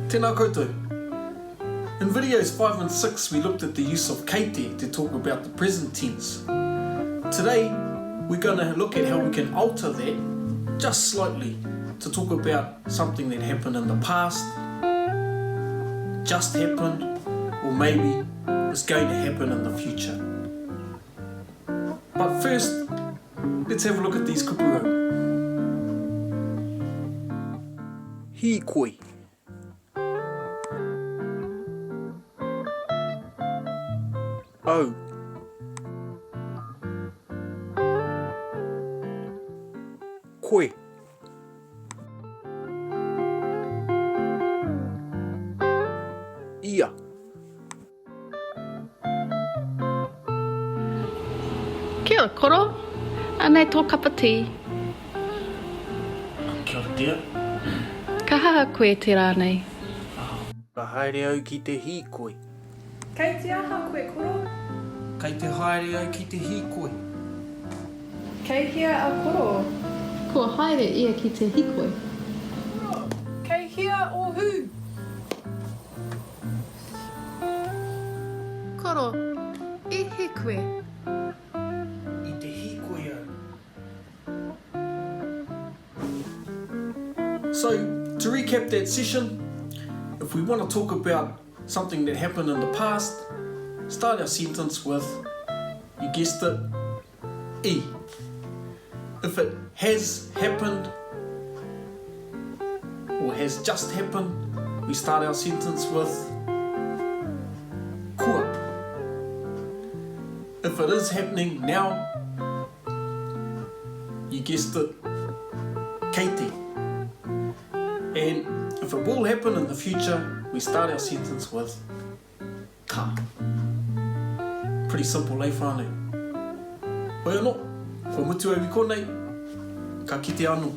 Tēnā koutou. In videos 5 and 6 we looked at the use of kei te to talk about the present tense. Today we're going to look at how we can alter that just slightly to talk about something that happened in the past, just happened, or maybe is going to happen in the future. But first, let's have a look at these kupu hou. Hīkoi. Au. Koe. Ia. Kia ora koro, anei tō kapa tī. Kia ora dear. Ka aha koe te rā nei? Ka haere au ki te hīkoi. Kei te aha koe koro? Kei te haere au ki te hīkoi. Kei hea a koro? Kua haere ia ki te hikoi. Koro, kei hea ō hū? Koro, i he koe? I te hīkoi au. So, to recap that session, if we want to talk about something that happened in the past, start our sentence with, you guessed it, i. If it has happened, or has just happened, we start our sentence with kua. If it is happening now, you guessed it, kei te. And if it will happen in the future, we start our sentence with ka. Pretty simple, eh whānau? Hoi anō, kua mutu au i konei, ka kite anō.